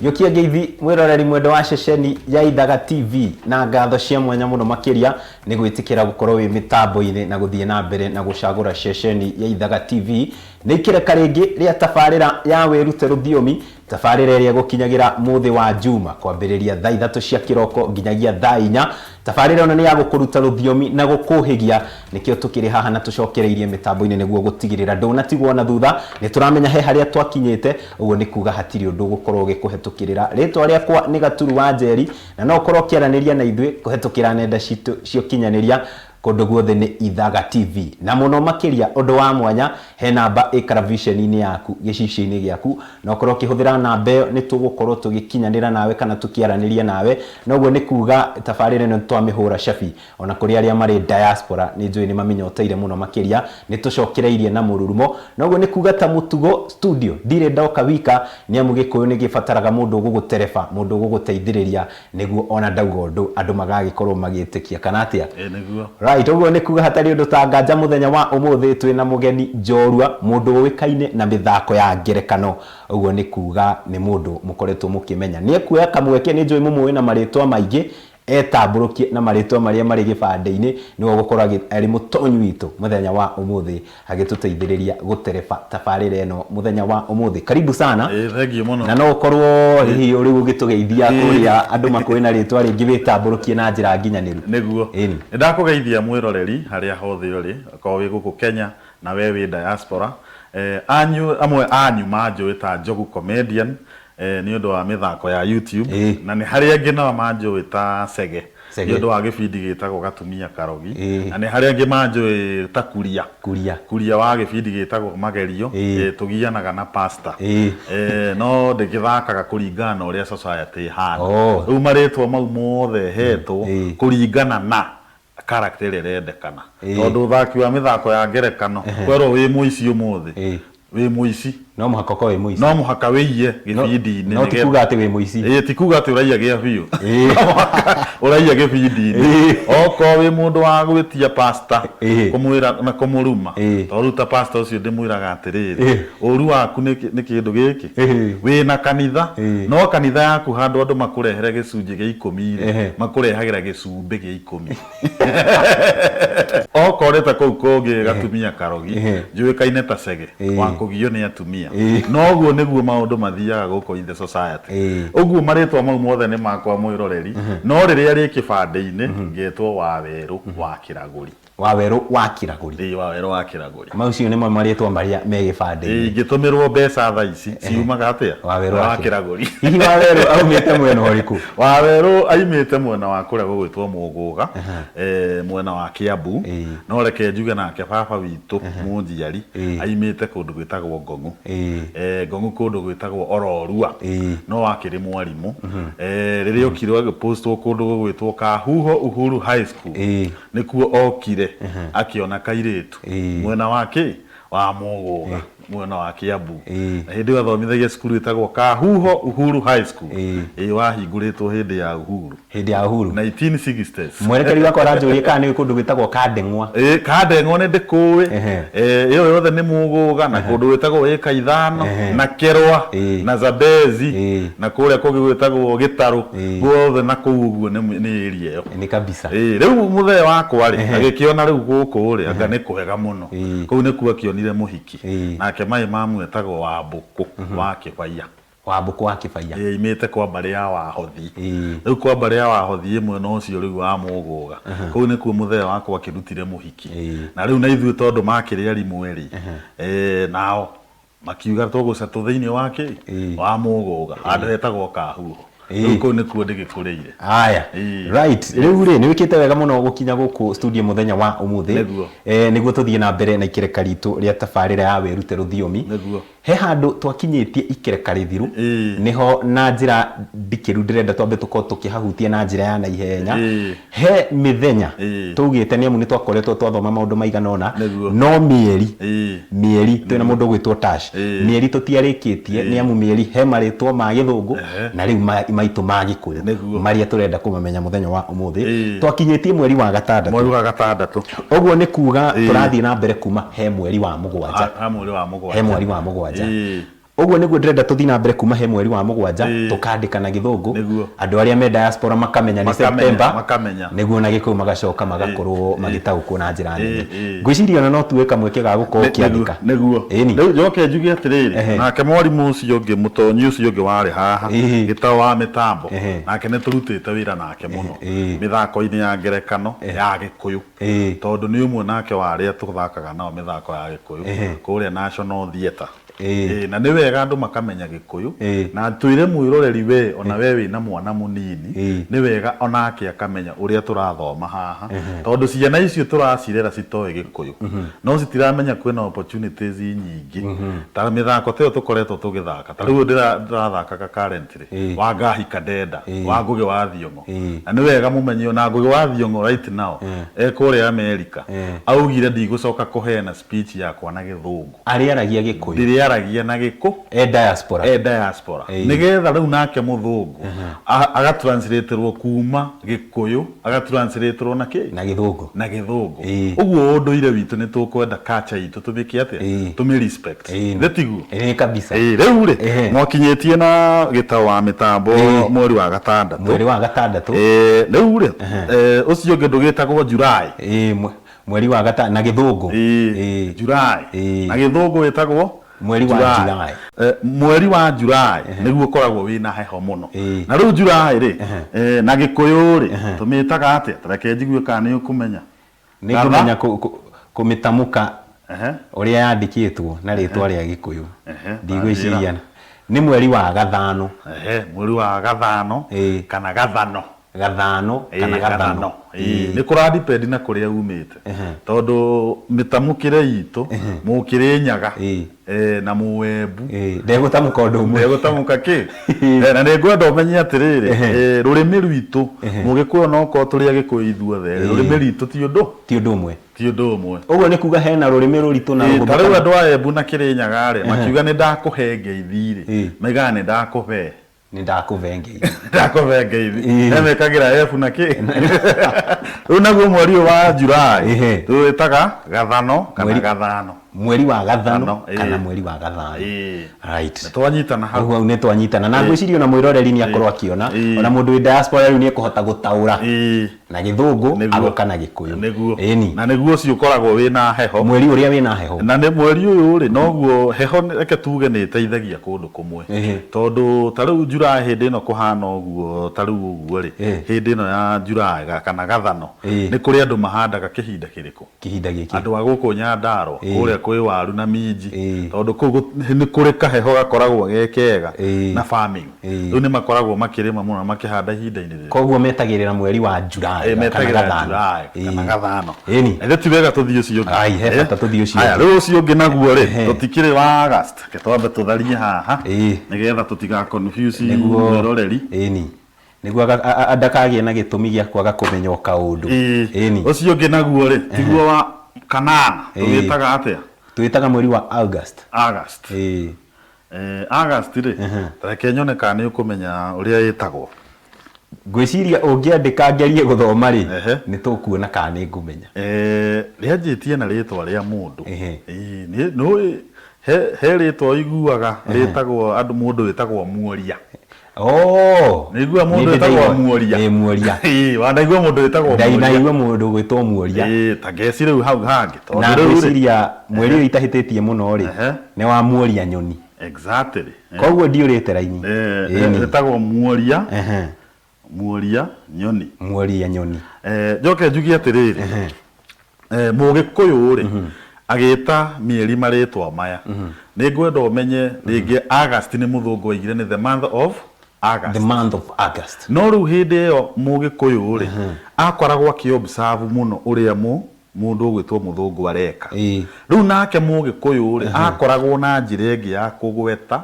Gĩũkia ngeithi mwĩroreri mwendo wa ceceni ya Ithaga TV na ngatho cia mwanya mũno makĩria nĩ gwĩtĩkĩra gũkorwo wĩ mĩtambo-inĩ na gũthiĩ na mbere na gũcagũra ceceni ya Ithaga TV. Nĩ ikereka rĩngĩ rĩa tabarĩra ya Wĩrute Rũthiomi, tabarĩra ĩrĩa ĩgũkinyagĩra mũthĩ wa Juma kwambĩrĩria thaa 3 cia kĩroko nginyagia thaa 4. Tabarĩra ĩno nĩ ya gũkũruta rũthiomi na gũkũhĩgia, nĩkĩo tũkĩrĩ haha na tũcokereirie mĩtambo-inĩ nĩguo gũtigĩrĩra ndũnatigwo na thutha. Nĩ tũramenya he harĩa twakinyĩte, ũguo nĩ kuga hatirĩ ũndũ ũgũkorwo ũgĩkũhetũkĩrĩra. Rĩtwa rĩakwa nĩ Gaturu wa Njeri, na no ũkorwo ũkĩaranĩria na ithuĩ kũhetũkĩra nenda citũ cia ũkinyanĩria kũndũ guothe nĩ Ithaga TV. Na mũno makĩria ũndũ wa mwanya, he namba ĩ karaviceni-inĩ yaku gĩcicio-inĩ gĩaku, na ũkorwo ũkĩhũthĩra namba ĩyo nĩ tũgũkorwo tũgĩkinyanĩra nawe kana tũkĩaranĩria nawe, na ũguo nĩ kuga tabarĩra ĩno nĩ twamĩhũra cabi. Ona kũrĩ arĩa marĩ diaspora nĩ njũĩ nĩ mamĩnyoteire mũno makĩria, nĩ tũcokereirie na mũrurumo, na ũguo nĩ kuga ta mũtugo studio ndirĩ ndoka wika, nĩ amu Gĩkũyũ nĩ gĩbataraga mũndũ ũgũgũtereba, mũndũ ũgũgũteithĩrĩria nĩguo ona ndauga ũndũ andũ magagĩkorwo magĩtĩkia, kana atĩa? Ĩĩ nĩguo. Right, ũguo nĩ kuga hatarĩ ũndũ ta nganja mũthenya wa ũmũthĩ twĩ na mũgeni njorua, mũndũ ũĩkaine na mĩthako ya ngerekano, ũguo nĩ kuga nĩ mũndũ mũkoretwo mũkĩmenya. Nĩ ekuoya kamweke, nĩ njũĩ mũmũĩ na marĩtwa maingĩ, etambũrũkie na marĩtwa marĩa marĩ gĩbandĩ-inĩ, nĩwe ũgũkorwo arĩ mũtonyi witũ mũthenya wa ũmũthĩ agĩtũteithĩrĩria gũtereba tabarĩra ĩno mũthenya wa ũmũthĩ. Karibu sana. Ĩĩ thengiũ mũno. Na no ũkorwo hihi rĩu ũgĩtũgeithia kũrĩa andũ makũĩ na rĩtwa rĩngĩ wĩtambũrũkie na njĩra nginyanĩru. Nĩguo. Ĩni. Nĩ ndakũgeithia mwĩroreri harĩa hothe ũrĩ, okorwo wĩ gũkũ Kenya na we wĩ diaspora. Anyu, amwe anyu manjũĩ ta Njogu Comedian, nĩ ũndũ wa mĩthako ya YouTube. Na nĩ harĩ angĩ nao manjũĩ ta Chege Chege. nĩ ũndũ wa gĩbindi gĩtagwo Gatumia Karogi. Ĩĩ. Na nĩ harĩ angĩ manjũĩ ta Kuria. Kuria. Kuria wa gĩbindi gĩtagwo Magerio. Ĩĩ. Tũgianaga na pastor. Ĩĩ. No ndĩgĩthakaga kũringana na ũrĩa society ĩhana. Oh. Rĩu marĩtwa mau mothe hetwo Ĩĩ. kũringana na character ĩrĩa ĩrendekana. Ĩĩ. Tondũ ũthaki wa mĩthako ya ngerekano, kwerwo wĩ mũici ũmũthĩ, Ĩĩ. wĩ mũici. No mũhaka ũkorwo wĩ mũici. No mũhaka wĩiye gĩbindi-inĩ. No ti kuga atĩ wĩ mũici. Ĩĩ ti kuga atĩ ũraiya gĩa biũ. Ĩĩ. No mũhaka ũraiya gĩbindi-inĩ. Ĩĩ. Okorwo wĩ mũndũ wa gwĩtia pastor, Ĩĩ. kũmwĩra na kũmũruma, Ĩĩ. tondũ rĩu ta pastor ũcio ndĩmwĩraga atĩrĩrĩ, Ĩĩ. ũru waku nĩ kĩndũ gĩkĩ. Ĩĩ. Wĩna kanitha, Ĩĩ. no kanitha yaku handũ andũ makũrehere gĩcunjĩ gĩa ikũmi-rĩ, Ehe. makũrehagĩra gĩcumbĩ gĩa ikũmi. Okorwo nĩ ta kũu kũngĩ gatumia karogi, njũĩkaine ta Chege, wa kũgio nĩ atumia. Noguo nĩguo maũndũ mathiaga gũkũ in the society. Ũguo marĩtwa mau mothe nĩ makwa mwĩroreri, no rĩrĩa rĩ kĩbandĩ-inĩ ngetwo Wawerũ wa Kĩragũri. Wawerũ wa Kĩragũri. Ĩĩ Wawerũ wa Kĩragũri. Macio nĩmo marĩtwa marĩa me gĩbandĩ-inĩ. Ĩĩ ingĩtũmĩrwo mbeca thaa ici ciumaga atĩa? Wawerũ wa wa Kĩragũri. Hihi Wawerũ aumĩte mwena ũrĩkũ? Wawerũ aimĩte mwena wa kũrĩa gũgwĩtwo Mũgũga, mwena wa Kĩambu. No reke njuge nake baba witũ mũnjiari aimĩte kũndũ gwĩtagwo Ngong'u. Ngong'u kũndũ gwĩtagwo Ororua. No akĩrĩ mwarimũ. Rĩrĩa okire agĩpostwo kũndũ gũgwĩtwo Kahuho Uhuru High School. Nĩkuo okire akĩona kairĩtu mwena wa kĩ? Wa Mũgũga, mwena wa Kĩambu. Na hĩndĩ ĩyo athomithagia cukuru ĩtagwo Kahuho Uhuru High School. Ĩĩ wahingũrĩtwo hĩndĩ ya Uhuru. Hĩndĩ ya Uhuru. 1960s. Mwerekeri wakwa aranjũria kana nĩ kũndũ gwĩtagwo Kandeng'wa. Ĩĩ Kandeng'wa nĩ ndĩkũĩ. Ĩyo yothe nĩ Mũgũga na kũndũ gwĩtagwo ĩka ithano na Kerwa na Zambezi na kũrĩa kũngĩ gwĩtagwo Gĩtarũ. Guothe na kũu ũguo nĩ area ĩyo. Nĩ kabisa. Ĩĩ rĩu mũthee wakwa rĩ agĩkĩona rĩu gũkũ rĩ anga nĩ kwega mũno. Kũu nĩkuo akĩonire mũhiki. Nake maĩ mamu etagwo Wambũkũ wa Kĩbaiya. Wambũkũ wa Kĩbaiya. Ĩĩ aimĩte kwa mbarĩ ya Wahothi. Rĩu kwa mbarĩ ya Wahothi ĩ mwena ũcio rĩu wa Mũgũga. Kũu nĩkuo mũthee wakwa akĩrutire mũhiki. Na rĩu na ithuĩ tondũ makĩrĩ arimũ rĩ, nao makiuga tũgũcetwo thĩinĩ wa kĩ? Wa Mũgũga, handũ hetagwo Kahuho. Rĩu kũu nĩkuo ndĩgĩkũrĩire. Haya. Right. Rĩu rĩ, nĩ wĩkĩte wega mũno gũkinya gũkũ studio mũthenya wa ũmũthĩ. Nĩguo. Nĩguo tũthiĩ na mbere na ikereka ritũ rĩa tabarĩra ya Wĩrute Rũthiomi. Nĩguo. He handũ twakinyĩtie ikereka rĩthiru, nĩho na njĩra ndikĩru ndĩrenda twambe tũkorwo tũkĩhahutia na njĩra ya naihenya. He mĩthenya twaugĩte nĩ amu nĩ twakoretwo twathoma maũndũ maigana ũna, no mĩeri, mĩeri twĩna mũndũ ũgwĩtwo Tash, mĩeri tũtiarĩkĩtie nĩ amu mĩeri he marĩtwa ma gĩthũngũ na rĩu maitũ ma gĩkũyũ marĩa tũrenda kũmamenya mũthenya wa ũmũthĩ. Twakinyĩtie mweri wa gatandatũ. Mweri wa gatandatũ. Ũguo nĩ kuga tũrathiĩ na mbere kuma he mweri wa mũgwanja. He mweri wa mũgwanja. He mweri wa mũgwanja. Ũguo nĩguo ndĩrenda tũthiĩ na mbere kuma he mweri wa mũgwanja, tũkandĩka na Gĩthũngũ, andũ arĩa me diaspora makamenya nĩ September, Makamenya. Nĩguo na Gĩkũyũ magacoka magakorwo magĩtaũkwo na njĩra nene. Ngwĩciria ona no tuoe kamweke ga gũkorwo ũkĩandĩka. Nĩguo. Ĩni. Rĩu njoke njuge atĩrĩrĩ, nake mwarimũ ũcio ũngĩ, mũtonyi ũcio ũngĩ warĩ haha, Gĩtaũ wa mĩtambo, nake nĩ tũrutĩte wĩra nake mũno mĩthako-inĩ ya ngerekano ya Gĩkũyũ. Tondũ nĩ ũmwe nake wa arĩa tũthakaga nao mĩthako ya Gĩkũyũ kũrĩa National Theatre. Ĩĩ, na nĩ wega andũ makamenya Gĩkũyũ. Na twĩre mwĩroreri we ona we wĩna mwana mũnini, nĩ wega onake akamenya ũrĩa tũrathoma haha. Tondũ ciana icio tũracirera citoĩ Gĩkũyũ. No citiramenya kwĩna opportunities nyingĩ. Ta mĩthako ta ĩyo tũkoretwo tũgĩthaka. Ta rĩu ũyũ ndĩrathakaga currently, wa Ngahika Ndenda, wa Ngũgĩ wa Thiong'o. Na nĩ wega mũmenye ona Ngũgĩ wa Thiong'o right now, e kũrĩa America, augire ndigũcoka kũheana speech yakwa na Gĩthũngũ. Arĩaragia Gĩkũyũ. Ndĩrĩaragia na Gĩkũ. E diaspora. E diaspora. Nĩgetha rĩu nake mũthũngũ agatranslaterwo kuma Gĩkũyũ agatranslaterwo na kĩ? Na Gĩthũngũ. Na Gĩthũngũ. Ũguo ũndũire witũ nĩ tũkwenda culture itũ tũmĩke atĩa? Tũmĩ respect. Nĩ tiguo? Ĩĩ kabisa. Ĩĩ, rĩu rĩ, mwakinyĩtie na Gĩtaũ wa mĩtambo mweri wa gatandatũ. Mweri wa gatandatũ. Ĩĩ, rĩu rĩ, ũcio ũngĩ ndũgĩtagwo July. Ĩĩ, mweri wa gata na Gĩthũngũ. Ĩĩ, July. Na Gĩthũngũ wĩtagwo Mweri wa July. July. Mweri wa July nĩguo ũkoragwo wĩna heho mũno. Na rĩu July rĩ, na Gĩkũyũ rĩ, tũmĩtaga atĩa? Ta reke njigue kana nĩ ũkũmenya. Nĩ ngũmenya kũmĩtamũka ũrĩa yandĩkĩtwo na rĩtwa rĩa Gĩkũyũ. Ndigwĩciria. Nĩ mweri wa gathano. Mweri wa gathano kana gathano. Gathano kana gathano. Gathano. Nĩ kũra depend na kũrĩa umĩte. Tondũ mĩtamũkĩre itũ, Mũkĩrĩnyaga, na Mũembu. Ndegũtamũka ũndũ ũmwe. Ndegũtamũka kĩ? Na nĩ ngwenda ũmenye atĩrĩrĩ, rũrĩmĩ rwitũ, Mũgĩkũyũ no korwo tũrĩ Agĩkũyũ ithuothe, rũrĩmĩ rwitũ ti ũndũ? Ti ũndũ ũmwe. Ti ũndũ ũmwe. Ũguo nĩ kuga hena rũrĩmĩ rũritũ na rũhũthũ. Ta rĩu andũ a Embu na Kĩrĩnyaga rĩ, makiuga nĩ ndakũhe ngeithi rĩ, maigaga nĩ ndakũbe. Nĩ ndakũbe ngeithi. Ndakũbe ngeithi. Nĩ mekagĩra F na kĩ? Rĩu naguo mweri ũyũ wa July, tũwĩtaga gathano kana gathano. Mweri wa gathano kana mweri wa gathano. Right. Nĩ twanyitana hau. Hau nĩ twanyitana. Na ngwĩciria ona mwĩroreri nĩ akorwo akĩona, ona mũndũ wĩ diaspora rĩu nĩ ekũhota gũtaũra na Gĩthũngũ agoka na Gĩkũyũ. Nĩguo. Na nĩguo ũcio ũkoragwo wĩna heho. Mweri ũrĩa wĩna heho. Na nĩ mweri ũyũ rĩ, noguo heho reke tuge nĩ ĩteithagia kũndũ kũmwe. Tondũ ta rĩu July hĩndĩ ĩno kũhana ũguo ta rĩu ũguo rĩ, hĩndĩ ĩno ya July kana gathano, nĩ kũrĩ andũ mahandaga kĩhinda kĩrĩkũ? Kĩhinda gĩkĩ. Andũ a gũkũ Nyandarua, kũrĩa kwĩ waru na minji, tondũ kũu nĩ kũrĩ kaheho gakoragwo ge kega na farming. Rĩu nĩ makoragwo makĩrĩma mũno na makĩhanda ihinda-inĩ rĩrĩ. Koguo metagĩrĩra mweri wa July kana Metagĩrĩra gathano. July kana gathano. Ĩni. Na ithe ti wega tũthiĩ ũcio ũngĩ. Ai, he bata tũthiĩ ũcio Aya, ũngĩ. rĩu ũcio ũngĩ naguo rĩ, tũtikĩrĩ wa August. Reke twambe tũtharie haha, nĩgetha tũtiga confuse mwĩroreri. Ĩni. Nĩguo ndakagĩe na gĩtũmi gĩa kwaga kũmenya o kaũndũ. Ĩni. Ũcio ũngĩ naguo rĩ, tiguo wa kanana, tũwĩtaga atĩa? Tũwĩtaga mweri wa August. August. August rĩ, ta reke nyone kana nĩ ũkũmenya ũrĩa ĩtagwo. Ngwĩciria ũngĩandĩka ngerie gũthoma rĩ, nĩ tũkuona kana nĩ ngũmenya. Rĩanjĩtie na rĩtwa rĩa mũndũ. Nĩũĩ he rĩtwa ũiguaga rĩtagwo andũ mũndũ wĩtagwo Muoria. Oh! Nĩ iguaga mũndũ Nĩ wĩtagwo ndĩraigua. Muoria. Ĩĩ, Muoria. Ĩĩ, wanaigua mũndũ wĩtagwo Muoria. Ndainaigua mũndũ gwĩtwo Muoria. Ĩĩ, ta ngeci rĩu hau hangĩ. Tondũ Na rĩu rĩ- ngwĩciria mweri ũyũ itahĩtĩtie mũno rĩ, nĩ wa Muoria Nyoni. Exactly. Koguo ndiũrĩte raini. Ĩni. Wĩtagwo Muoria. Muoria Nyoni. Muoria Nyoni. Njoke njugie atĩrĩrĩ, Mũgĩkũyũ rĩ, agĩta mĩeri marĩtwa maya, nĩ ngwenda ũmenye rĩngĩ August nĩ mũthũngũ waigire nĩ the month of August. The month of August. No rĩu hĩndĩ ĩyo Mũgĩkũyũ rĩ, akoragwo akĩ observe mũno ũrĩa mũndũ ũgwĩtwo mũthũngũ areka. Rĩu nake Mũgĩkũyũ rĩ, akoragwo na njĩra ĩngĩ ya kũgweta,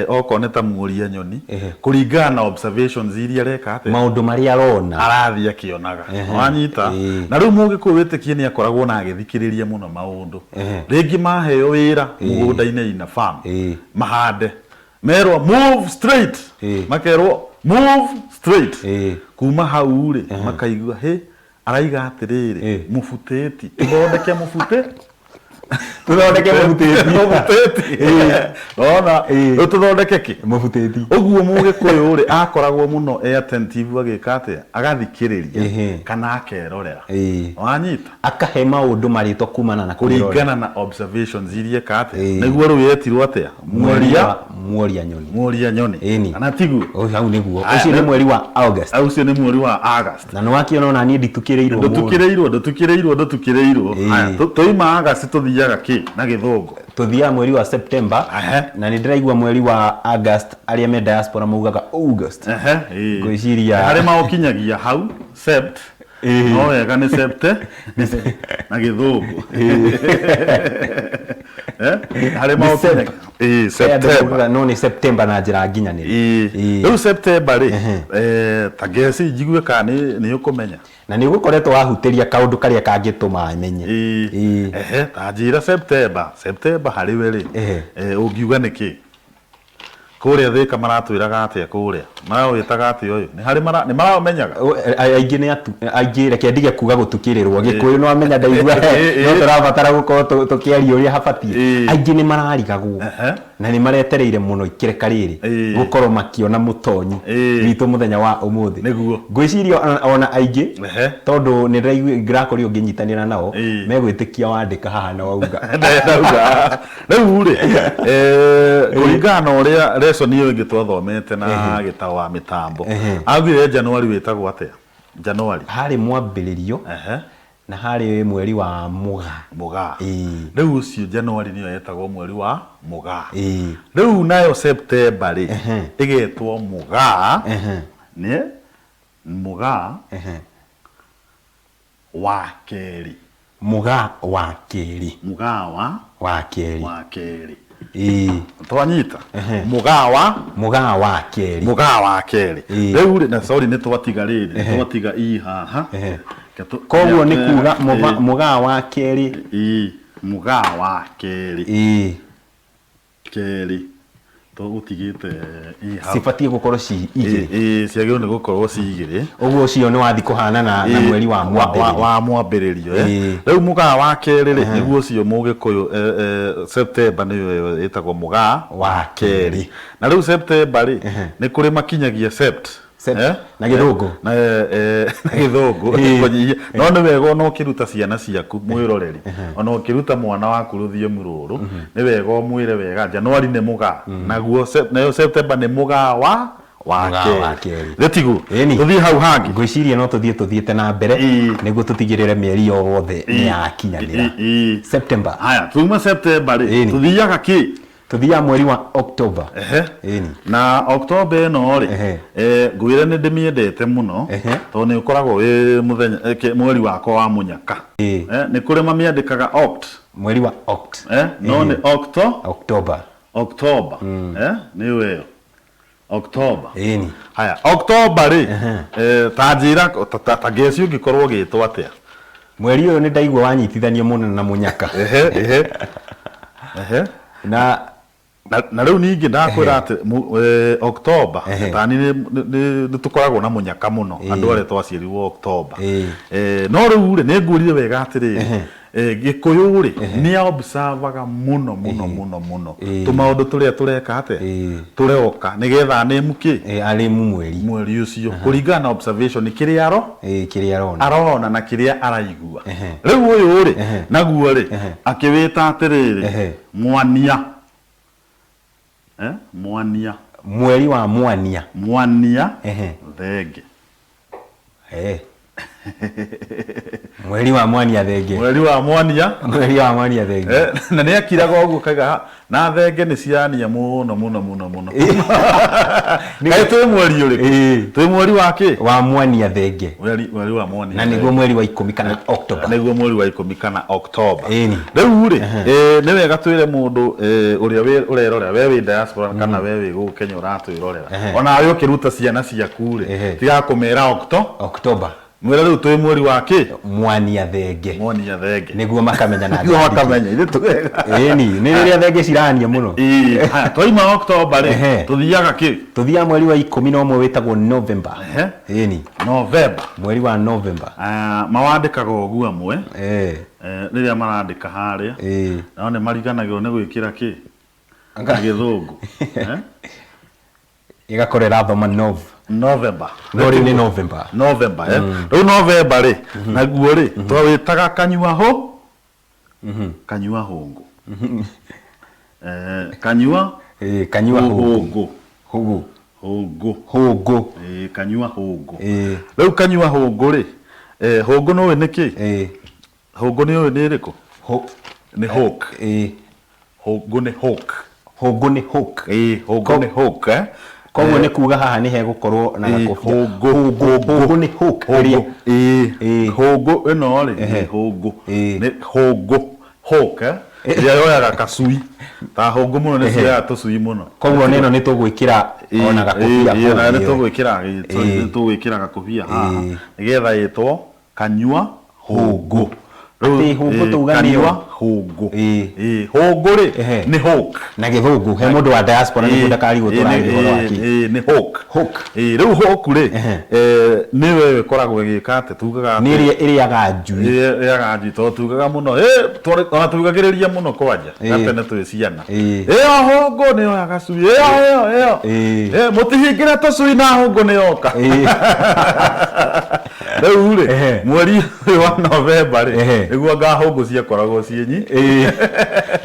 okorwo nĩ ta Muoria Nyoni, kũringana na observations iria areka atĩa? Maũndũ marĩa arona. Arathiĩ akĩonaga. Wanyita? Na rĩu Mũgĩkũyũ wĩtĩkie nĩ akoragwo na agĩthikĩrĩria mũno maũndũ. Rĩngĩ maheo wĩra mũgũnda-inĩ in a farm, mahande. Merwo move straight. Makerwo move straight. Kuma hau rĩ, makaigua, hĩ, araiga atĩrĩrĩ, mũbutĩti, tũthondeke mũbutĩ. Tũthondeke mũbutĩti. Mũbutĩti. Ona rĩu tũthondeke kĩ? Mũbutĩti. Ũguo Mũgĩkũyũ rĩ, akoragwo mũno e attentive agĩka atĩa? Agathikĩrĩria kana akerorera. Wanyita? Akahe maũndũ marĩtwa kumana na kwĩrorera. Kũringana na observations iria eka atĩa? Nĩguo rĩu yetirwo atĩa? Mworia. Mworia nyoni. Mworia nyoni. Ĩni. Kana tiguo? Hau nĩguo. Ũcio nĩ mweri wa August. Ũcio nĩ mweri wa August. Na nĩ wakĩona ona niĩ nditukĩrĩirwo mũno. Ndũtukĩrĩirwo, ndũtukĩrĩirwo, ndũtukĩrĩirwo. Haya, twauma August tũthiaga kĩ na gĩthũngũ? Tũthiaga mweri wa September. Na nĩ ndĩraigua mweri wa August arĩa me diaspora maugaga August. Ngwĩciria. Harĩ maũkinyagia hau Sept. No wega nĩ septe na gĩthũngũ. Harĩ maũkinyagia. Ĩĩ, September. No nĩ September na njĩra nginyanĩru. Ĩĩ. Rĩu September rĩ, ta ngeci njigue kana nĩ ũkũmenya. Na nĩ ũgũkoretwo wahutĩria kaũndũ karĩa kangĩtũma menye. Ĩĩ. Ehe, ta njĩra September. September harĩ we rĩ, ũngiuga nĩ kĩ? Kũrĩa Thĩka maratwĩraga atĩa kũrĩa? Marawĩtaga atĩa ũyũ? Nĩ harĩ mara, nĩ maraũmenyaga? Aingĩ nĩ atu, aingĩ reke ndige kuga gũtukĩrĩrwo. Gĩkũyũ nĩ wamenya ndaigua no tũrabatara gũkorwo tũkĩaria ũrĩa habatiĩ. Aingĩ nĩ mararigagwo na nĩ maretereire mũno ikereka rĩrĩ gũkorwo makĩona mũtonyi witũ mũthenya wa ũmũthĩ. Nĩguo. Ngwĩciria ona aingĩ tondũ nĩ ndĩrakorirwo ngĩnyitanĩra nao megwĩtĩkia wandĩka haha na wauga. Ndauga. Rĩu rĩ, kũringana na ũrĩa lesson ĩyo ĩngĩ twathomete na gĩtao wa mĩtambo, augire January wĩtagwo atĩa? January. Harĩ mwambĩrĩrio na harĩ mweri wa Mũgaa. Mũgaa. Rĩu ũcio January nĩyo yetagwo mweri wa Mũgaa. Rĩu nayo September rĩ, ĩgetwo Mũgaa, nĩ Mũgaa wa kerĩ. Mũgaa wa kerĩ. Mũgaa wa wa kerĩ. Wa kerĩ. Ĩĩ. Twanyita? Mũgaa wa Mũgaa wa kerĩ. Mũgaa wa kerĩ. Rĩu rĩ, na sorry nĩ twatiga rĩrĩ, nĩ twatiga i haha. Koguo nĩ kuga mũgaa wa kerĩ. Ĩĩ, mũgaa wa kerĩ. Ĩĩ. Kerĩ. Tũgũtigĩte i hau. Cibatiĩ gũkorwo ci igĩrĩ. Ĩĩ, ciagĩrĩirwo nĩ gũkorwo ci igĩrĩ. Ũguo ũcio nĩ wathiĩ kũhanana na mweri wa mwambĩrĩrio. Wa mwambĩrĩrio. Rĩu mũgaa wa kerĩ rĩ, nĩguo ũcio Mũgĩkũyũ, September nĩyo ĩyo ĩtagwo mũgaa wa kerĩ. Na rĩu September rĩ, nĩ kũrĩ makinyagia sept. Na gĩthũngũ. Na gĩthũngũ. No nĩ wega ona ũkĩruta ciana ciaku mwĩroreri, ona ũkĩruta mwana waku rũthiomi rũrũ, nĩ wega ũmwĩre wega January nĩ mũgaa, naguo nayo September nĩ mũgaa wa wa kerĩ. Nĩ tiguo? Tũthiĩ hau hangĩ. Ngwĩciria no tũthiĩ tũthiĩte na mbere nĩguo tũtigĩrĩre mĩeri yothe nĩ yakinyanĩra. September. Haya, tuma September rĩ, tũthiaga kĩ? Tũthiaga mweri wa October. Na October ĩno rĩ, ngwĩre nĩ ndĩmĩendete mũno tondũ nĩ ũkoragwo wĩ mũthenya mweri wakwa wa mũnyaka. Nĩ kũrĩ mamĩandĩkaga Oct. Mweri wa Oct. No nĩ Octo. October. October. Nĩ ĩyo. October. Ĩni. Haya, October rĩ, ta njĩra ta ngeci ũngĩkorwo ũgĩtwo atĩa? Mweri ũyũ nĩ ndaigua wanyitithanio mũno na mũnyaka. Na na rĩu ningĩ ndakwĩra atĩ October tani nĩ tũkoragwo na mũnyaka mũno andũ arĩa twaciarirwo October. No rĩu rĩ, nĩ ngwĩrire wega atĩrĩrĩ, Gĩkũyũ rĩ, nĩ observaga mũno mũno mũno mũno tũmaũndũ tũrĩa tũreka atĩa, tũroka nĩgetha anĩmu kĩ, arĩmu mweri mweri ũcio kũringana na observation kĩrĩa kĩrĩa arona arona na kĩrĩa araigua. Rĩu ũyũ rĩ, naguo rĩ, akĩwĩta atĩrĩrĩ, mwania. Mwania. Mweri wa mwania. Mwania thenge. Mweri wa mwania thenge. Mweri wa mwania. Mweri wa mwania thenge. Na nĩ akiraga ũguo kaiga na thenge nĩ ciania mũno mũno mũno mũno. Kaĩ twĩ mweri ũrĩkũ? Twĩ mweri wa kĩ? Wa mwania thenge. Mweri wa mwania. Na nĩguo mweri wa 10 kana October. Nĩguo mweri wa 10 kana October. Rĩu rĩ, nĩ wega twĩre mũndũ ũrĩa ũrerorera, we wĩ diaspora kana we wĩ gũkũ Kenya ũratwĩrorera. Ona we ũkĩruta ciana ciaku rĩ, tiga kũmera October. Mwĩre rĩu twĩ mweri wa kĩ? Mwania thenge. Mwania thenge. Nĩguo makamenya na Nĩguo makamenya ithuĩ tũgega. Ĩni, nĩ rĩrĩa thenge cirania mũno. Ĩĩ, haya twaima October rĩ, tũthiaga kĩ? Tũthiaga mweri wa 11 wĩtagwo November. Ĩni. November. Mweri wa November. Ah, mawandĩkaga ũguo amwe. Rĩrĩa marandĩka harĩa. Nao nĩ mariganagĩrwo nĩ gwĩkĩra kĩ? Gĩthũngũ. Ĩgakorwo ĩrathoma Nov. November. No rĩu nĩ November. November, eh. Rĩu November rĩ, naguo rĩ, twawĩtaga kanyua hũ? Kanyua hũngũ. Eh, kanyua Ĩĩ, kanyua hũngũ. Hũngũ. Hũngũ. Hũngũ. Hũngũ. Ĩĩ, kanyua hũngũ. Ĩĩ. Rĩu kanyua hũngũ rĩ, eh, hũngũ nĩũĩ nĩ kĩ? Ĩĩ. Hũngũ nĩũĩ nĩ ĩrĩkũ? Nĩ hawk. Ĩĩ. Hũngũ nĩ hawk. Hũngũ nĩ hawk. Ĩĩ, hũngũ nĩ hawk, eh. Koguo nĩ kuga haha nĩ hegũkorwo na gakobia. Hũngũ, Hũngũ nĩ hawk. Hũngũ, ĩĩ. Hũngũ ĩno rĩ, nĩ hũngũ. Nĩ hũngũ, hawk, eh. Ĩrĩa yoyaga kacui. Ta hũngũ mũno nĩ cioyaga tũcui mũno. Koguo nĩ ĩno nĩ tũgwĩkĩra ona gakobia kũu. Ĩĩ, nĩ tũgwĩkĩra, nĩ tũgwĩkĩra gakobia haha. Nĩgetha ĩtwo kanyua hũngũ. Atĩ hũngũ tauga nĩyo? Kanyua hũngũ. Ĩĩ. Ĩĩ, hũngũ rĩ, Ehe. nĩ hawk. Na gĩthũngũ, he mũndũ wa diaspora nĩguo Ĩĩ, ndakarigwo ĩĩ, tũraria ũhoro wa kĩ. ĩĩ, nĩ hawk. Hawk. Ĩĩ, rĩu hawk rĩ, Ehe. nĩwe ĩkoragwo ĩgĩka atĩ, tugaga Nĩ atĩ ĩrĩa ĩrĩaga njui. Ĩrĩa ĩrĩaga njui, tondũ tugaga mũno, ĩ, ona tugagĩrĩria mũno kwanja, Ĩĩ. gatene twĩ ciana. Ĩĩ. Ĩyo hũngũ nĩ yoya gacui, ĩyo, ĩyo, ĩyo. Ĩĩ. Ĩ, mũtihingĩre tũcui na hũngũ nĩ yoka. Ĩĩ. Rĩu rĩ, Ehe. mweri ũyũ wa Novemba rĩ, Ehe. nĩguo anga hũngũ ciakoragwo ciĩ nyi. Ĩĩ.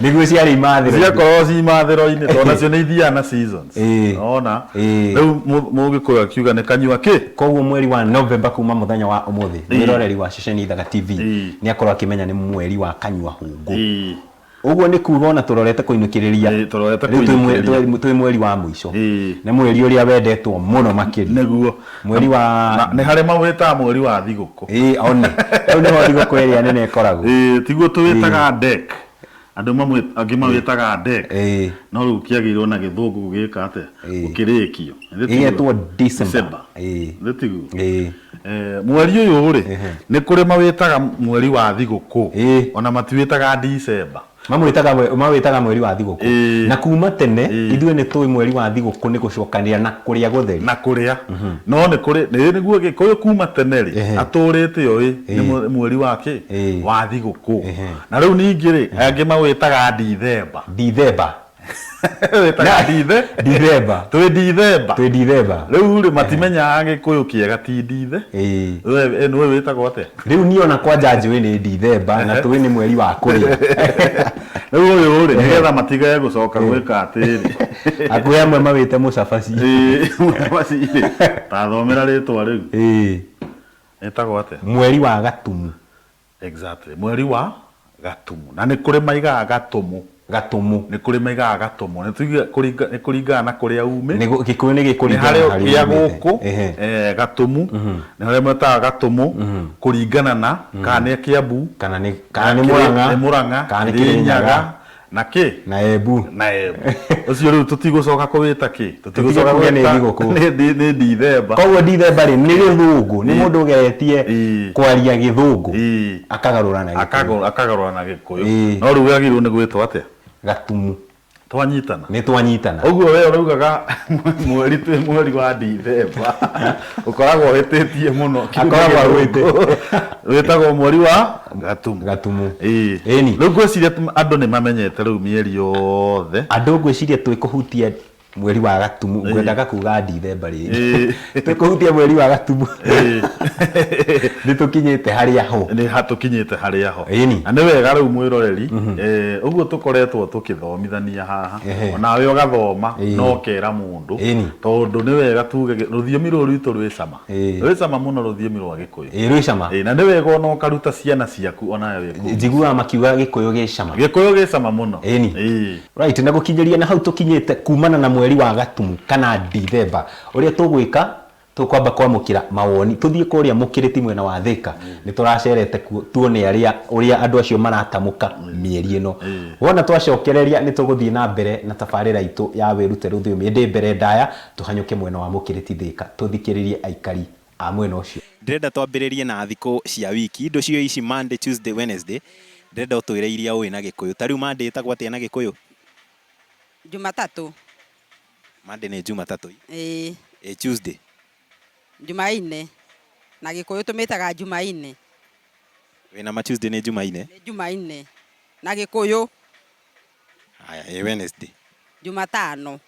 Nĩguo ciarĩ imathĩro-inĩ. Ciakoragwo ciĩ imathĩro-inĩ, tondũ nacio nĩ ithiaga na seasons. Ĩĩ. Ona? Ĩĩ. Rĩu Mũgĩkũyũ akiuga nĩ kanyua kĩ? Koguo mweri wa Novemba kuma mũthenya wa ũmũthĩ, Ĩĩ. mwĩroreri wa ceceni Ithaga TV Ĩĩ. nĩ akorwo akĩmenya nĩ mweri wa kanyua hũngũ. Ĩĩ. Ũguo nĩ kuga ona tũrorete kũinũkĩrĩria. Ĩĩ, tũrorete Rĩu kũinũkĩrĩria. twĩ mweri wa mũico. Ĩĩ. Nĩ mweri ũrĩa wendetwo mũno makĩria. Nĩguo. Mweri wa Na nĩ harĩ mawĩtaga mweri wa thigũkũ. Ĩĩ, one. Rĩu nĩho thigũkũ ĩrĩa nene ĩkoragwo. Ĩĩ, tiguo tũwĩtaga Dec. Andũ mamwe angĩ mawĩtaga Dec. Ĩĩ. No rĩu kĩagĩrĩirwo na gĩthũngũ gũgĩka atĩa? Ĩĩ. Gũkĩrĩkio. Githĩ tiguo? Ĩgetwo December. December. Ĩĩ. Githĩ tiguo? Ĩĩ. Mweri ũyũ rĩ, nĩ kũrĩ mawĩtaga mweri wa thigũkũ. Ĩĩ. Ona matiwĩtaga December. Mamwĩtaga mawĩtaga mweri wa thigũkũ. Ĩĩ. Na kuma tene, Ĩĩ. ithuĩ nĩ tũĩ mweri wa thigũkũ nĩ gũcokanĩrĩra na kũrĩa gũtheri. Na kũrĩa. No nĩ kũrĩ, nĩ nĩguo Gĩkũyũ kuma tene rĩ, Ehe. atũrĩte oĩ nĩ Ĩĩ. mweri wa kĩ? Ĩĩ. Wa thigũkũ. Ehe. Na rĩu ningĩ rĩ, angĩ mawĩtaga Dithemba. Dithemba. Wĩtaga Dithe? Dithemba. Twĩ Dithemba. Twĩ Dithemba. Rĩu rĩ, matimenyaga Gĩkũyũ kĩega ti Dithe. Ĩĩ. We, nĩwe wĩtagwo atĩa? Rĩu niĩ ona kwanja njũĩ nĩ Dithemba na tũĩ nĩ mweri wa kũrĩa. Rĩu ũyũ rĩ, nĩgetha matigage gũcoka gwĩka atĩrĩ. Hakuhĩ amwe mawĩte mũcabaci. Ĩĩ, mũcabaci rĩ. Ta thomera rĩtwa rĩu. Ĩĩ. Ĩtagwo atĩa? Mweri wa Gatumu. Exactly. Mweri wa Gatumu. Na nĩ kũrĩ maigaga Gatumu. Gatumu. Nĩ kũrĩ maigaga Gatumu. Nĩ tuge nĩ kũringana na kũrĩa umĩ. Nĩ Gĩkũyũ nĩ gĩkũringana Nĩ harĩa na harĩa gĩa umĩte. gũkũ, Ehe. Gatumu. Nĩ harĩa metaga Gatumu, kũringana na kana nĩ Kiambu, Kana nĩ Murang'a, nĩ Murang'a, kana nĩ Kĩrĩnyaga, Kĩrĩnyaga. na kĩ? Na Embu. Na Embu. Ũcio rĩu tũtigũcoka kũwĩta kĩ? Tũtigũcoka Tũtige kuga nĩ gwĩta thigũkũ. nĩ Dithemba. Koguo Dithemba rĩ, nĩ gĩthũngũ, nĩ mũndũ ũgeretie Ĩĩ. kwaria gĩthũngũ, Ĩĩ. akagarũra na Gĩkũyũ. Akagarũra na Gĩkũyũ. Ĩĩ. No rĩu wagĩrĩirwo nĩ gwĩtwo atĩa? Gatumu. Twanyitana. Nĩ twanyitana. Ũguo we ũraugaga mweri twĩ mweri wa Dithemba. Ũkoragwo ũhĩtĩtie mũno. Akoragwo agwĩte. Wĩtagwo mweri wa Gatumu. Gatumu. Ĩĩ. Ĩni. Rĩu ngwĩciria andũ nĩ mamenyete rĩu mĩeri yothe. Andũ ngwĩciria twĩkũhutia mweri wa Gatumu, ngwendaga kuga Dithemba rĩngĩ. Ĩĩ. Twĩkũhutia mweri wa Gatumu. Ĩĩ. Nĩ tũkinyĩte harĩa ho. Nĩ hatũkinyĩte harĩa ho. Ĩni. Na nĩ wega rĩu mwĩroreri, ũguo tũkoretwo tũkĩthomithania haha, Ehe. onawe ũgathoma Ĩĩ. na ũkera mũndũ, Ĩni. tondũ nĩ wega tuge rũthiomi rũrũ rwitũ rwĩ cama. Ĩĩ. Rwĩ cama mũno rũthiomi rwa Gĩkũyũ. Ĩĩ, rwĩ cama. Ĩĩ, na nĩ wega ona ũkaruta ciana ciaku onawe wĩ kũu. Njiguaga makiuga Gĩkũyũ gĩ cama. Gĩkũyũ gĩ cama mũno. Ĩni. Ĩĩ. Right, na gũkinyĩria na hau tũkinyĩte kumana na mweri wa Gatumu kana Dithemba, ũrĩa tũgwĩka tũkwamba kwamũkĩra mawoni tũthiĩ kũrĩa mũkĩrĩti mwena wa Thĩka, nĩ tũracerete kuo tuone ũrĩa andũ acio maratamũka mĩeri ĩno. Wona twacokereria nĩ tũgũthiĩ na mbere na tabarĩra itũ ya wĩrute rũthiomi, ĩndĩ mbere ndaya tũhanyũke mwena wa mũkĩrĩti Thĩka tũthikĩrĩrie aikari A mwena ũcio. Ndĩrenda twambĩrĩrie na thikũ cia wiki. Indo cio ici Monday, Tuesday, Wednesday. Ndĩrenda ũtwĩre iria ũĩ na Gĩkũyũ. Ta rĩu Monday ĩtagwo atĩa na Gĩkũyũ? Jumatatũ. Monday nĩ Jumatatũ. Ĩĩ. Ĩ Tuesday? Jumaine. Na Gĩkũyũ tũmĩtaga Jumaine. Wĩna ma Tuesday nĩ Jumaine? Nĩ Jumaine. Na Gĩkũyũ. Haya, ĩ Wednesday? Jumatano.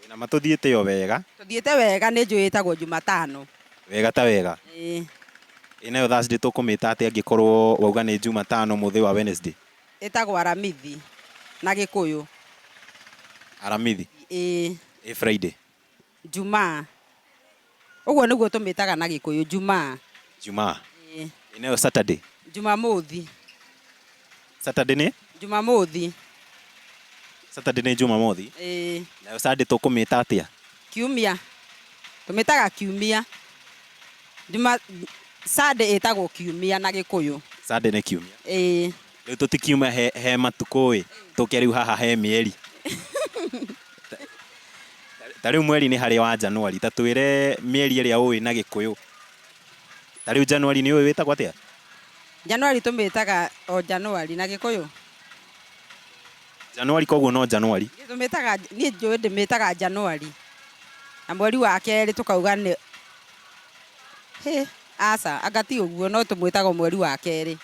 Wĩna ma tũthiĩte o wega? Tũthiĩte wega, nĩ njũĩ ĩtagwo Jumatano. Wega ta wega? Ĩĩ. Ĩ nayo Thursday tũkũmĩta atĩa angĩkorwo wauga nĩ Jumatano mũthĩ wa Wednesday? Ĩtagwo Aramithi na Gĩkũyũ. Aramithi? Ĩĩ. Ĩ Friday? Jumaa. Ũguo nĩguo tũmĩtaga na Gĩkũyũ, Jumaa. Jumaa. Ĩĩ. Ĩ nayo Saturday? Jumamothi. Saturday nĩ? Jumamothi. Saturday nĩ Jumamothi? Ĩĩ. Nayo Sunday tũkũmĩta atĩa? Kiumia. Tũmĩtaga kiumia. Juma Sunday ĩtagwo kiumia na Gĩkũyũ. Sunday nĩ kiumia? Ĩĩ. Rĩu tũtikiuma he, he matukũ ĩ, tũke rĩu haha he mĩeri. Ta rĩu mweri nĩ harĩ wa January, ta twĩre mĩeri ĩrĩa ũĩ na Gĩkũyũ. Ta rĩu January nĩ ũĩ wĩtagwo atĩa? January tũmĩtaga o January na Gĩkũyũ. January koguo no January. Niĩ tũmĩtaga, niĩ njũĩ ndĩmĩtaga January. Na mweri wa kerĩ tũkauga nĩ hĩ, aca, anga ti ũguo, no tũmwĩtaga mweri wa kerĩ.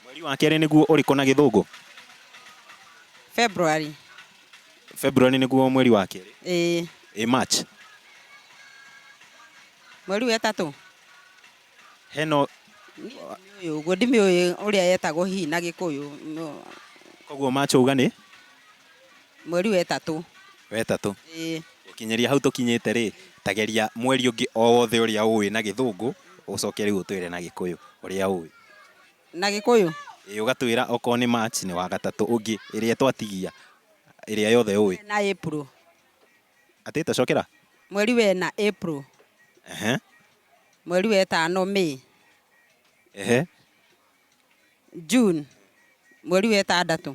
Mweri wa kerĩ nĩguo ũrĩkũ na Gĩthũngũ? February. February nĩguo mweri wa kerĩ? Ĩĩ. Ĩ March? Mweri wa ĩtatũ. Hena Niĩ ndimĩũĩ ũguo, ndimĩũĩ ũrĩa yetagwo hihi na Gĩkũyũ. Koguo March wauga nĩ? Mweri wa ĩtatũ. Wa ĩtatũ. Ĩĩ. Gũkinyĩria hau tũkinyĩte rĩ, ta geria mweri ũngĩ o wothe ũrĩa ũĩ na Gĩthũngũ, ũcoke rĩu ũtwĩre na Gĩkũyũ ũrĩa ũĩ. Na Gĩkũyũ? Ĩĩ, ũgatwĩra okorwo nĩ March nĩ wa gatatũ, ũngĩ ĩrĩa twatigia, ĩrĩa yothe ũĩ. Na April. Atĩ tacokera? Mweri wena April. Ehe. Mweri wa ĩtano May. Ehe. June. Mweri wa ĩtandatũ.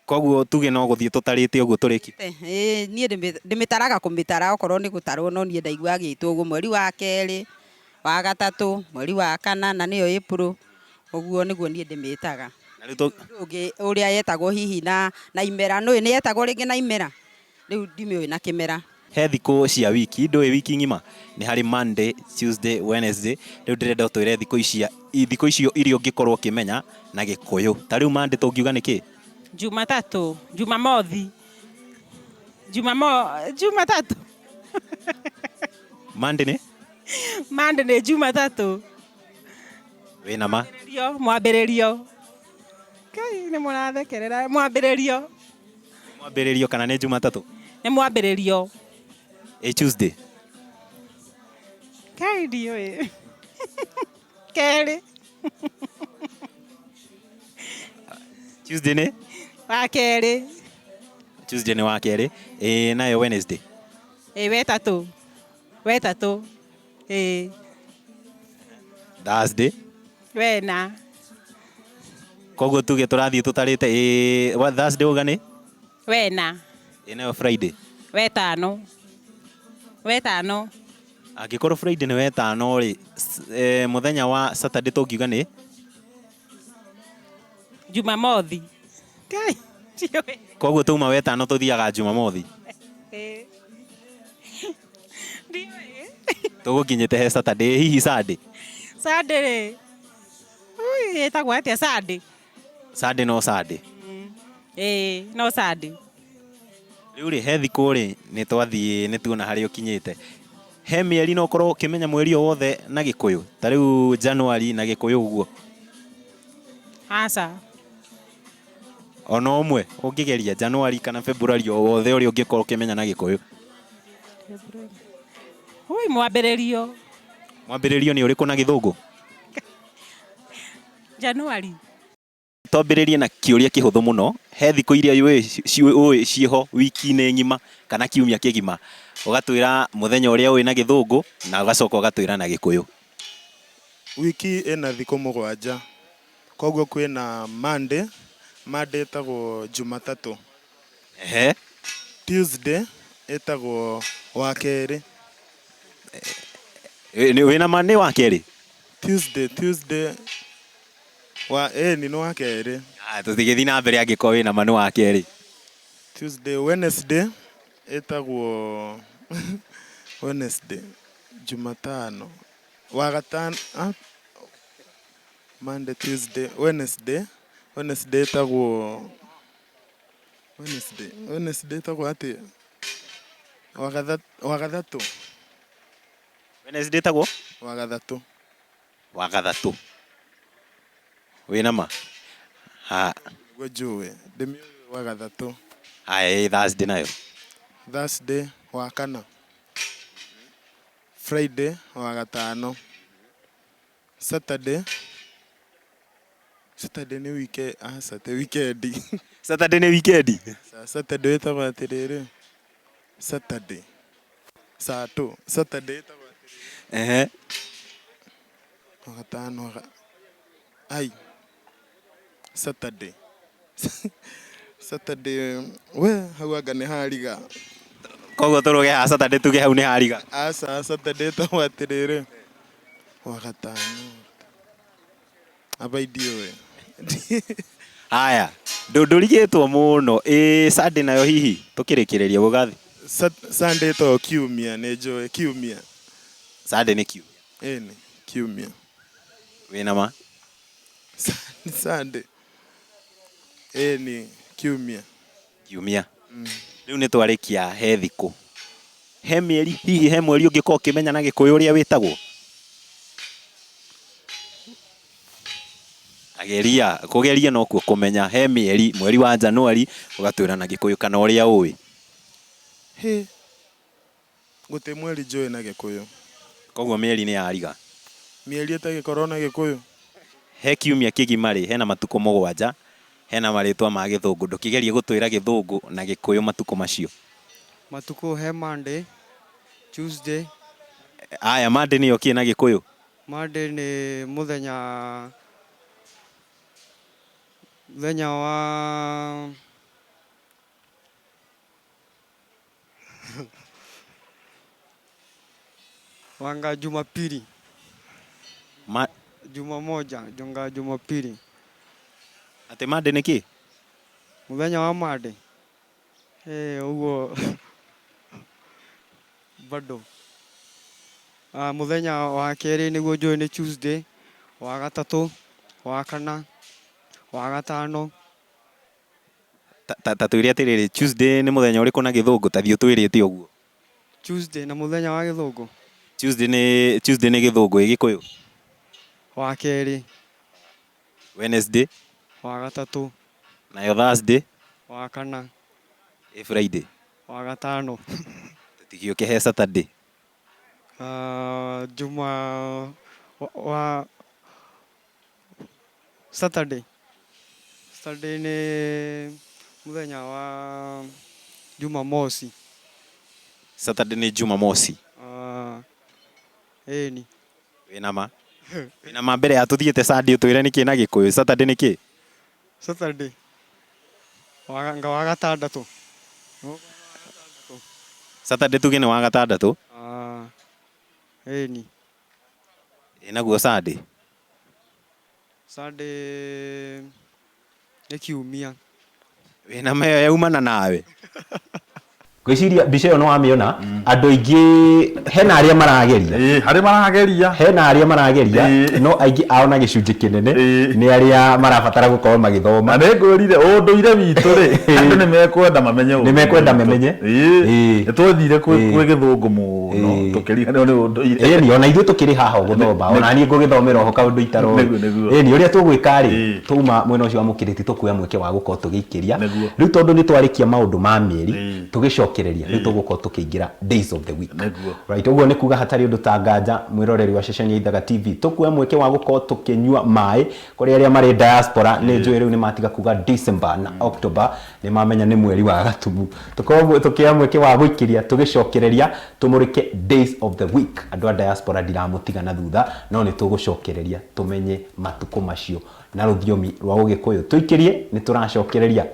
Koguo tuge no gũthiĩ tũtarĩte ũguo tũrĩki? Ĩĩ, niĩ ndĩmĩtaraga kũmĩtara okorwo nĩ gũtarwo, no niĩ ndaiguaga gĩtwo ũguo mweri wa kerĩ, wa gatatũ, mweri wa kana na nĩyo April, ũguo nĩguo niĩ ndĩmĩtaga. Na rĩu tũ Ũndũ ũngĩ ũrĩa yetagwo hihi na na imera, nĩũĩ nĩ yetagwo rĩngĩ na imera? Rĩu ndimĩũĩ na kĩmera. He thikũ cia wiki, ndũĩ wiki ng'ima? Nĩ harĩ Monday, Tuesday, Wednesday, rĩu ndĩrenda ũtwĩre thikũ icia, thikũ icio iria ũngĩkorwo ũkĩmenya na Gĩkũyũ. Ta rĩu Monday tũngiuga nĩ kĩ? Jumatatũ, Jumamothi, Jumamo, Jumatatũ. Monday nĩ? Monday nĩ Jumatatũ. Wĩna ma? Mwambĩrĩrio, mwambĩrĩrio. Ngai nĩ mũrathekerera, mwambĩrĩrio. Mwambĩrĩrio kana nĩ Jumatatũ? Nĩ mwambĩrĩrio. Ĩ Tuesday? Ngai ndiũĩ. Kerĩ. Tuesday nĩ? Wa kerĩ. Tuesday nĩ wa kerĩ. Ĩ nayo Wednesday? Ĩ wetatũ. Wetatũ. Ĩ. Thursday? Wena. Koguo tuge tũrathiĩ tũtarĩte ĩ Thursday uga nĩ? Wena. Ĩ nayo Friday? Wetano. Wetano. Angĩkorwo Friday nĩ wetano rĩ, mũthenya wa Saturday tũngiuga nĩ? Jumamothi. Ngai, ndiũĩ. Koguo twauma wetano tũthiaga Jumamothi? Ĩĩ. Ndiũĩ. Tũgũkinyĩte he Saturday, hihi Sunday? Sunday rĩ, ui, ĩtagwo atĩa Sunday? Sunday no Sunday. Ĩĩ, no Sunday. Rĩu rĩ, he thikũ rĩ, nĩ twathiĩ nĩ tuona harĩa ũkinyĩte. He mĩeri no ũkorwo ũkĩmenya mweri o wothe na Gĩkũyũ? Ta rĩu January na Gĩkũyũ ũguo? Aca. Ona ũmwe ũngĩgeria January kana February o wothe ũrĩa ũngĩkorwo ũkĩmenya na Gĩkũyũ? Ui, mwambĩrĩrio. Mwambĩrĩrio nĩ ũrĩkũ na Gĩthũngũ? January. Twambĩrĩrie na kĩũria kĩhũthũ mũno. He thikũ iria ũĩ ciĩho wiki-inĩ ng'ima kana kiumia kĩgima. Ũgatwĩra mũthenya ũrĩa ũĩ na Gĩthũngũ na ũgacoka ũgatwĩra na Gĩkũyũ. Wiki ĩna thikũ mũgwanja. Koguo kwĩna Monday, Monday ĩtagwo Jumatatũ. Ehe. Tuesday ĩtagwo Wakerĩ. Wĩna ma nĩ wa kerĩ? Tuesday, Tuesday wa ĩni nĩ wa kerĩ. Ah, tũtigĩthiĩ na mbere angĩkorwo wĩna ma nĩ wa kerĩ. Tuesday, Wednesday ĩtagwo Wednesday, Jumatano, wagatano, ah, Monday, Tuesday, Wednesday, Wednesday ĩtagwo Wednesday, Wednesday ĩtagwo atĩa? Wagathatũ. Wednesday ĩtagwo? Wagathatũ. Wagathatũ. Wĩna ma? Ha. Nĩguo njũĩ. Ndĩmĩũĩ wagathatũ. Haya, ĩ Thursday nayo? Thursday wakana. Friday wagatano. Saturday Saturday nĩ wike aca ti wikendi. Saturday nĩ wikendi? Saturday wĩtagwo atĩrĩrĩ, Saturday Satũ, Saturday ĩtagwo atĩrĩrĩ. Ehe. Wagatano, ai Saturday Saturday we hau anga nĩ hariga. Koguo tũrũge haha Saturday tuge hau nĩ hariga. Aca Saturday ĩtagwo atĩrĩrĩ, Wagatano, aba ndiũĩ. Haya, ndũrigĩtwo mũno. Ĩ Sunday nayo hihi tũkĩrĩkĩrĩria gũgathi? Sunday ĩtagwo kiumia nĩ njũĩ kiumia. Sunday nĩ kiumia? Ĩni, kiumia. Wĩna ma? Sunday. Ĩni, kiumia. Kiumia. Rĩu nĩ twarĩkia he thikũ. He mĩeri hihi he mweri ũngĩkorwo ũkĩmenya na Gĩkũyũ ũrĩa wĩtagwo? Geria, kũgeria nokuo kũmenya. He mĩeri, mweri wa January ũgatwĩra na Gĩkũyũ kana ũrĩa ũĩ. Hĩ, gũtĩ mweri njũĩ na Gĩkũyũ. Koguo mĩeri nĩ yariga? Mĩeri ĩtagĩkorwo na Gĩkũyũ. He kiumia kĩgima rĩ, hena matukũ mũgwanja, hena marĩtwa ma gĩthũngũ, ndũkĩgerie gũtwĩra gĩthũngũ na gĩkũyũ matukũ macio. Matukũ he Monday, Tuesday. Aya, Monday nĩyo kĩ na gĩkũyũ? Monday nĩ mũthenya, mũthenya wa wanga Jumapili. Ma Juma moja, jonga Jumapili. Atĩ Monday nĩ kĩ? Mũthenya wa Monday. Eh, ũguo bado. Ah, mũthenya wa kerĩ nĩguo njũĩ nĩ Tuesday, wa gatatũ, wa kana, wa gatano. Ta twĩre atĩrĩrĩ, Tuesday nĩ mũthenya ũrĩkũ na gĩthũngũ? Ta thiĩ ũtwĩrĩte ũguo. Tuesday na mũthenya wa gĩthũngũ? Tuesday nĩ Tuesday nĩ gĩthũngũ, ĩ gĩkũyũ? Wa kerĩ. Wednesday? Wa gatatũ. Nayo Thursday? Wa kana. Ĩ Friday? Wa gatano. Tũtigĩũke he Saturday. Uh, Juma wa Saturday. Saturday nĩ mũthenya wa Jumamosi. Saturday nĩ Jumamosi. Uh, ĩni. Wĩna ma? Wĩna ma mbere ya tũthiĩte Sunday ũtwĩre nĩkĩ na Gĩkũyũ. Saturday nĩ kĩ? Saturday. Nga wa gatandatũ. Saturday tuge nĩ wa gatandatũ. Uh, ĩni. Ĩ naguo Sunday? Sunday nĩ kiumia. Wĩna ma ĩyo yaumana nawe? Ngwĩciria mbica ĩyo nĩ wamĩona, andũ aingĩ hena arĩa marageria. Ĩĩ, harĩ marageria. Hena arĩa marageria, no aingĩ ao na gĩcunjĩ kĩnene nĩ arĩa marabatara gũkorwo magĩthoma. Na nĩ ngwĩrire ũndũire witũ rĩ, andũ nĩ mekwenda mamenye Nĩ mekwenda mamenye. Ĩĩ. Nĩ twathire kwĩ gĩthũngũ mũno tũkĩriganĩrwo nĩ ũndũire. Ĩni, ona ithuĩ tũkĩrĩ haha gũthoma, ona niĩ ngũgĩthomera oho kaũndũ itaroĩ. Nĩguo, nĩguo. Ĩni, ũrĩa tũgwĩka rĩ, twauma mwena ũcio wa Mũkĩrĩti tũkuoya mweke wa gũkorwo tũgĩikĩria. Rĩu tondũ nĩ twarĩkia maũndũ ma mĩeri, tũgĩcokereria, rĩu tũgũkorwo tũkĩingĩra days of the week. Right, ũguo nĩ kuga hatarĩ ũndũ ta nganja, mwĩroreri wa ceceni ya Ithaga TV, tũkuoya mweke wa gũkorwo tũkĩnyua maĩ. Kũrĩ arĩa marĩ diaspora, nĩ njũĩ rĩu nĩ matiga kuga December na October, nĩ mamenya nĩ mweri wa Gatumu. Tũkorwo tũkĩoya mweke wa gũikĩria, tũgĩcokereria, tũmũrĩke days of the week. Andũ a diaspora ndiramũtiga na thutha, no nĩ tũgũcokereria tũmenye matukũ macio na rũthiomi rwa Ũgĩkũyũ. Tũikĩrie, nĩ tũracokereria.